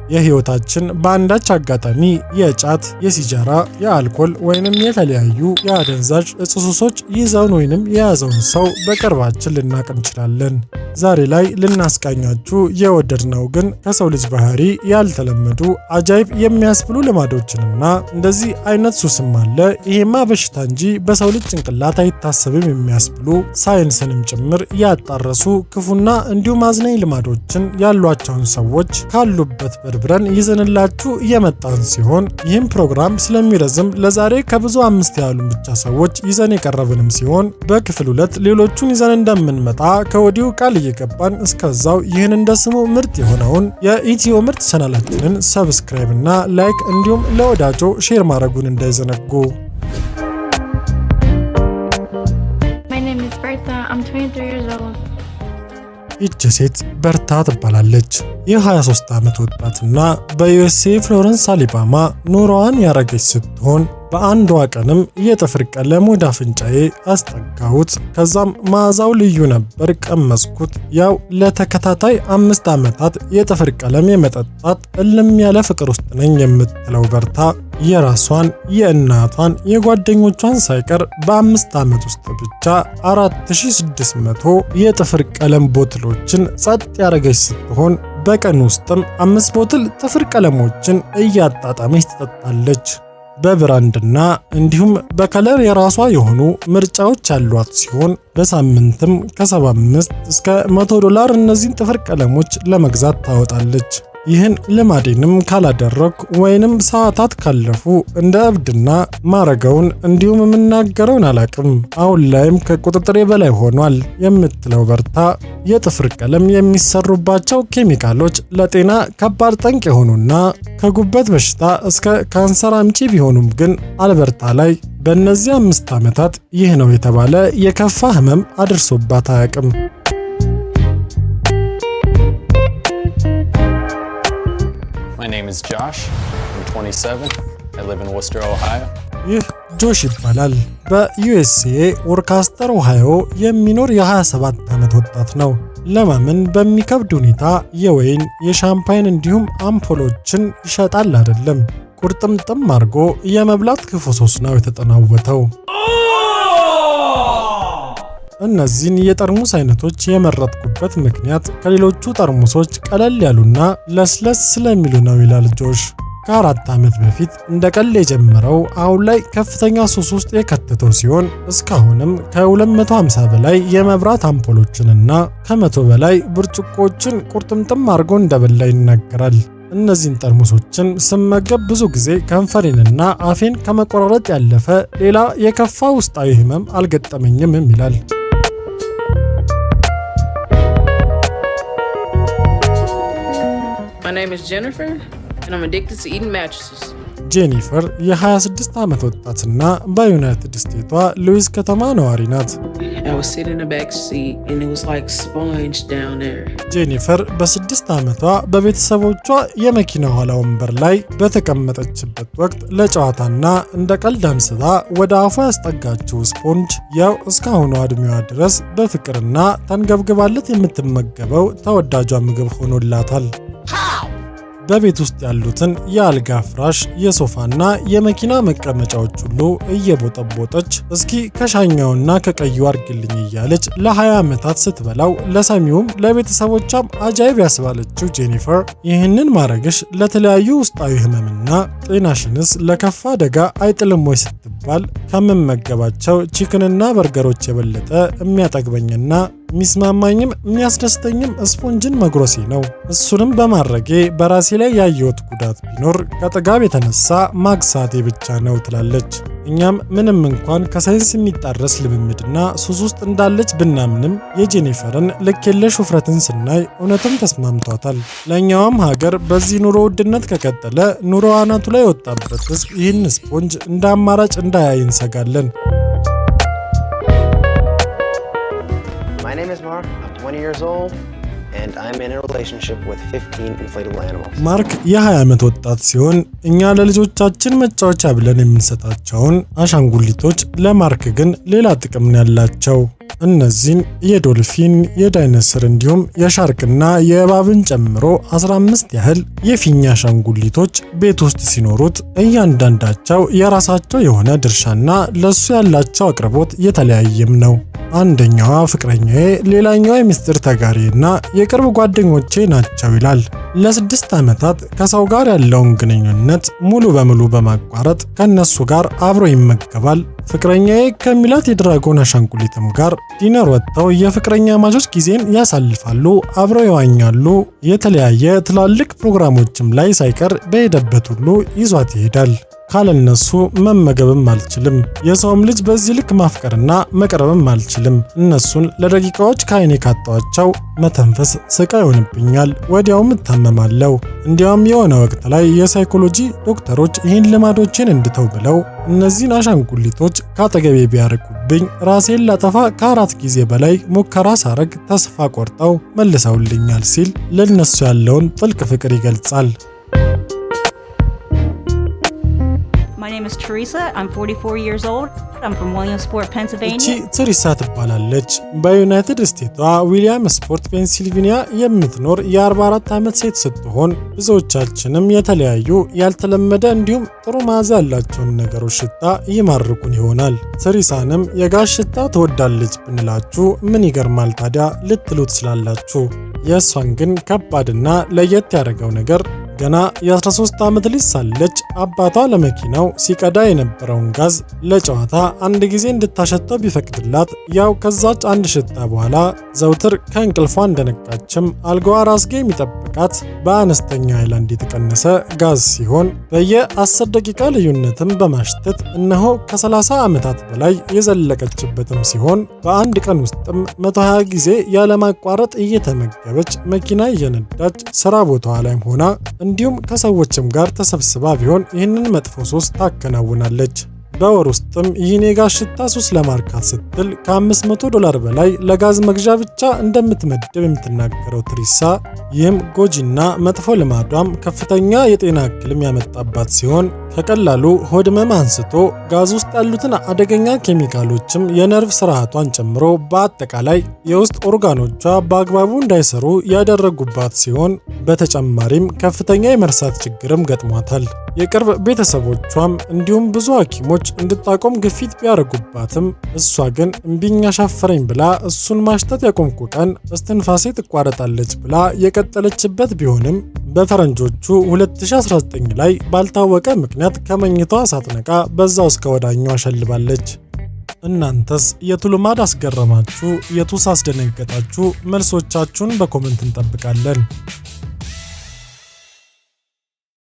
የህይወታችን በአንዳች አጋጣሚ የጫት፣ የሲጃራ፣ የአልኮል ወይንም የተለያዩ የአደንዛዥ እጽ ሱሶች ይዘውን ወይንም የያዘውን ሰው በቅርባችን ልናቅ እንችላለን። ዛሬ ላይ ልናስቃኛችሁ የወደድነው ግን ከሰው ልጅ ባህሪ ያልተለመዱ አጃይብ የሚያስብሉ ልማዶችንና እንደዚህ አይነት ሱስም አለ፣ ይሄማ በሽታ እንጂ በሰው ልጅ ጭንቅላት አይታሰብም የሚያስብሉ፣ ሳይንስንም ጭምር ያጣረሱ ክፉና እንዲሁም አዝናኝ ልማዶችን ያሏቸውን ሰዎች ካሉበት በርብረን ይዘንላችሁ እየመጣን ሲሆን፣ ይህም ፕሮግራም ስለሚረዝም ለዛሬ ከብዙ አምስት ያሉን ብቻ ሰዎች ይዘን የቀረብንም ሲሆን፣ በክፍል ሁለት ሌሎቹን ይዘን እንደምንመጣ ከወዲሁ ቃል እየገባን፣ እስከዛው ይህን እንደ ስሙ ምርጥ የሆነውን የኢትዮ ምርጥ ቻናላችንን subscribe እና like እንዲሁም ለወዳጆ share ማድረጉን እንዳይዘነጉ። My name is Bertha. I'm 23 years old. ይች ሴት በርታ ትባላለች። የ23 ዓመት ወጣትና በ USA ፍሎረንስ አሊባማ ኑሮዋን ያረገች ስትሆን፣ በአንዷ ቀንም የጥፍር ቀለም ወደ አፍንጫዬ አስጠጋሁት። ከዛም መዓዛው ልዩ ነበር፣ ቀመስኩት። ያው ለተከታታይ 5 ዓመታት የጥፍር ቀለም የመጠጣት እልም ያለ ፍቅር ውስጥ ነኝ የምትለው በርታ፣ የራሷን፣ የእናቷን፣ የጓደኞቿን ሳይቀር በ5 ዓመት ውስጥ ብቻ 4600 የጥፍር ቀለም bottle ኦችን ጸጥ ያደረገች ስትሆን፣ በቀን ውስጥም አምስት bottle ጥፍር ቀለሞችን እያጣጣመች ትጠጣለች። በ brand ና እንዲሁም በ color የራሷ የሆኑ ምርጫዎች ያሏት ሲሆን፣ በሳምንትም ከ75 እስከ 100 ዶላር እነዚህን ጥፍር ቀለሞች ለመግዛት ታወጣለች። ይህን ልማዴንም ካላደረግኩ ወይንም ሰዓታት ካለፉ እንደ እብድና ማረገውን እንዲሁም የምናገረውን አላቅም፣ አሁን ላይም ከቁጥጥሬ በላይ ሆኗል የምትለው በርታ፣ የጥፍር ቀለም የሚሰሩባቸው ኬሚካሎች ለጤና ከባድ ጠንቅ የሆኑና ከጉበት በሽታ እስከ ካንሰር አምጪ ቢሆኑም ግን አልበርታ ላይ በእነዚህ 5 ዓመታት ይህ ነው የተባለ የከፋ ህመም አድርሶባት አያውቅም። My name is Josh. I'm 27. I live in Wooster, Ohio. ይህ ጆሽ ይባላል። በ USA ወርካስተር ኦሃዮ የሚኖር የ27 ዓመት ወጣት ነው። ለማመን በሚከብድ ሁኔታ የወይን፣ የሻምፓይን እንዲሁም አምፖሎችን ይሸጣል አይደለም፣ ቁርጥምጥም አድርጎ የመብላት ክፉ ሱስ ነው የተጠናወተው። እነዚህን የጠርሙስ አይነቶች የመረጥኩበት ምክንያት ከሌሎቹ ጠርሙሶች ቀለል ያሉና ለስለስ ስለሚሉ ነው ይላል ጆሽ። ከ4 ዓመት በፊት እንደ ቀልድ የጀመረው አሁን ላይ ከፍተኛ ሱስ ውስጥ የከተተው ሲሆን፣ እስካሁንም ከ250 በላይ የመብራት አምፖሎችንና ከ100 በላይ ብርጭቆዎችን ቁርጥምጥም አድርጎ እንደበላ ይናገራል። እነዚህን ጠርሙሶችን ስመገብ ብዙ ጊዜ ከንፈሬንና አፌን ከመቆራረጥ ያለፈ ሌላ የከፋ ውስጣዊ ህመም አልገጠመኝም ይላል። My name is Jennifer, and I'm addicted to eating mattresses. ጄኒፈር የ26 ዓመት ወጣትና በዩናይትድ ስቴቷ ሉዊስ ከተማ ነዋሪ ናት። I was sitting in the back seat, and it was like sponge down there. ጄኒፈር በ6 ዓመቷ በቤተሰቦቿ የመኪና ኋላ ወንበር ላይ በተቀመጠችበት ወቅት ለጨዋታና እንደ ቀልድ አንስታ ወደ አፏ ያስጠጋችው ስፖንጅ ያው እስካሁኗ ዕድሜዋ ድረስ በፍቅርና ተንገብግባለት የምትመገበው ተወዳጇ ምግብ ሆኖላታል። በቤት ውስጥ ያሉትን የአልጋ ፍራሽ፣ የሶፋና የመኪና መቀመጫዎች ሁሉ እየቦጠቦጠች እስኪ ከሻኛውና ከቀዩ አርግልኝ እያለች ለ20 ዓመታት ስትበላው ለሰሚውም ለቤተሰቦቿም አጃይብ ያስባለችው ጄኒፈር፣ ይህንን ማድረግሽ ለተለያዩ ውስጣዊ ህመምና ጤናሽንስ ለከፋ አደጋ አይጥልም ወይ ስትባል፣ ከምመገባቸው chicken ና በርገሮች የበለጠ የሚያጠግበኝና የሚስማማኝም የሚያስደስተኝም ስፖንጅን መጉረሴ ነው። እሱንም በማድረጌ በራሴ ላይ ያየሁት ጉዳት ቢኖር ከጥጋብ የተነሳ ማግሳቴ ብቻ ነው ትላለች። እኛም ምንም እንኳን ከሳይንስ የሚጣረስ ልምምድና ሱስ ውስጥ እንዳለች ብናምንም፣ የጄኒፈርን ልክ የለሽ ውፍረትን ስናይ እውነትም ተስማምቷታል። ለእኛዋም ሀገር በዚህ ኑሮ ውድነት ከቀጠለ ኑሮ አናቱ ላይ የወጣበት ህዝብ ይህን ስፖንጅ እንደ አማራጭ እንዳያይ እንሰጋለን። My name is Mark. I'm 20 years old, and I'm in a relationship with 15 inflatable animals. ማርክ የ20 ዓመት ወጣት ሲሆን፣ እኛ ለልጆቻችን መጫወቻ ብለን የምንሰጣቸውን አሻንጉሊቶች ለማርክ ግን ሌላ ጥቅም ነው ያላቸው። እነዚህን የዶልፊን፣ የዳይኖሰር እንዲሁም የሻርክና የእባብን ጨምሮ 15 ያህል የፊኛ አሻንጉሊቶች ቤት ውስጥ ሲኖሩት እያንዳንዳቸው የራሳቸው የሆነ ድርሻና ለሱ ያላቸው አቅርቦት የተለያየም ነው። አንደኛዋ ፍቅረኛዬ፣ ሌላኛዋ የሚስጥር ተጋሪና የቅርብ ጓደኞቼ ናቸው ይላል። ለ6 ዓመታት ከሰው ጋር ያለውን ግንኙነት ሙሉ በሙሉ በማቋረጥ ከነሱ ጋር አብሮ ይመገባል። ፍቅረኛዬ ከሚላት የ dragon አሻንጉሊትም ጋር dinner ወጥተው የፍቅረኛማቾች ጊዜን ያሳልፋሉ፣ አብረው ይዋኛሉ። የተለያየ ትላልቅ ፕሮግራሞችም ላይ ሳይቀር በሄደበት ሁሉ ይዟት ይሄዳል። ካለነሱ መመገብም አልችልም። የሰውም ልጅ በዚህ ልክ ማፍቀርና መቅረብም አልችልም። እነሱን ለደቂቃዎች ከአይኔ ካጣኋቸው መተንፈስ ስቃይ ይሆንብኛል፣ ወዲያውም እታመማለሁ። እንዲያውም የሆነ ወቅት ላይ የሳይኮሎጂ ዶክተሮች ይህን ልማዶችን እንድተው ብለው እነዚህን አሻንጉሊቶች ካጠገቤ ቢያርቁብኝ ራሴን ላጠፋ ከ4 ጊዜ በላይ ሙከራ ሳረግ ተስፋ ቆርጠው መልሰውልኛል ሲል ለነሱ ያለውን ጥልቅ ፍቅር ይገልጻል። My name is Teresa. I'm 44 years old. I'm from Williamsport, እቺ Pennsylvania. ትሪሳ ትባላለች። በዩናይትድ ስቴቷ ዊሊያምስፖርት ፔንሲልቬኒያ የምትኖር የ44 ዓመት ሴት ስትሆን ብዙዎቻችንም የተለያዩ ያልተለመደ እንዲሁም ጥሩ መዓዛ ያላቸውን ነገሮች ሽታ ይማርኩን ይሆናል። ትሪሳንም የጋዝ ሽታ ትወዳለች ብንላችሁ ምን ይገርማል ታዲያ ልትሉ ትችላላችሁ። የእሷን ግን ከባድና ለየት ያደረገው ነገር ገና የ13 ዓመት ልጅ ሳለች አባቷ ለመኪናው ሲቀዳ የነበረውን ጋዝ ለጨዋታ አንድ ጊዜ እንድታሸተው ቢፈቅድላት ያው ከዛች አንድ ሽታ በኋላ ዘውትር ከእንቅልፏ እንደነቃችም አልጋዋ ራስጌ የሚጠብቃት በአነስተኛ ሃይላንድ የተቀነሰ ጋዝ ሲሆን በየ10 ደቂቃ ልዩነትም በማሽተት እነሆ ከ30 ዓመታት በላይ የዘለቀችበትም ሲሆን በአንድ ቀን ውስጥም 120 ጊዜ ያለማቋረጥ እየተመገበች፣ መኪና እየነዳች፣ ስራ ቦታዋ ላይም ሆና እንዲሁም ከሰዎችም ጋር ተሰብስባ ቢሆን ይህንን መጥፎ ሱስ ታከናውናለች። በወር ውስጥም ይህን የጋዝ ሽታ ሱስ ለማርካት ስትል ከ$500 በላይ ለጋዝ መግዣ ብቻ እንደምትመድብ የምትናገረው ትሪሳ ይህም ጎጂና መጥፎ ልማዷም ከፍተኛ የጤና እክልም ያመጣባት ሲሆን ከቀላሉ ሆድ ህመም አንስቶ ጋዝ ውስጥ ያሉትን አደገኛ ኬሚካሎችም የነርቭ ስርዓቷን ጨምሮ በአጠቃላይ የውስጥ ኦርጋኖቿ በአግባቡ እንዳይሰሩ ያደረጉባት ሲሆን በተጨማሪም ከፍተኛ የመርሳት ችግርም ገጥሟታል። የቅርብ ቤተሰቦቿም እንዲሁም ብዙ ሐኪሞች እንድታቆም ግፊት ቢያደርጉባትም እሷ ግን እምቢኝ አሻፈረኝ ብላ እሱን ማሽተት ያቆምኩ ቀን እስትንፋሴ ትቋረጣለች ብላ የቀጠለችበት ቢሆንም በፈረንጆቹ 2019 ላይ ባልታወቀ ምክንያት ከመኝታዋ ሳትነቃ በዛው እስከ ወዳኛው አሸልባለች። እናንተስ የቱ ልማድ አስገረማችሁ? የቱስ አስደነገጣችሁ? መልሶቻችሁን በ comment እንጠብቃለን።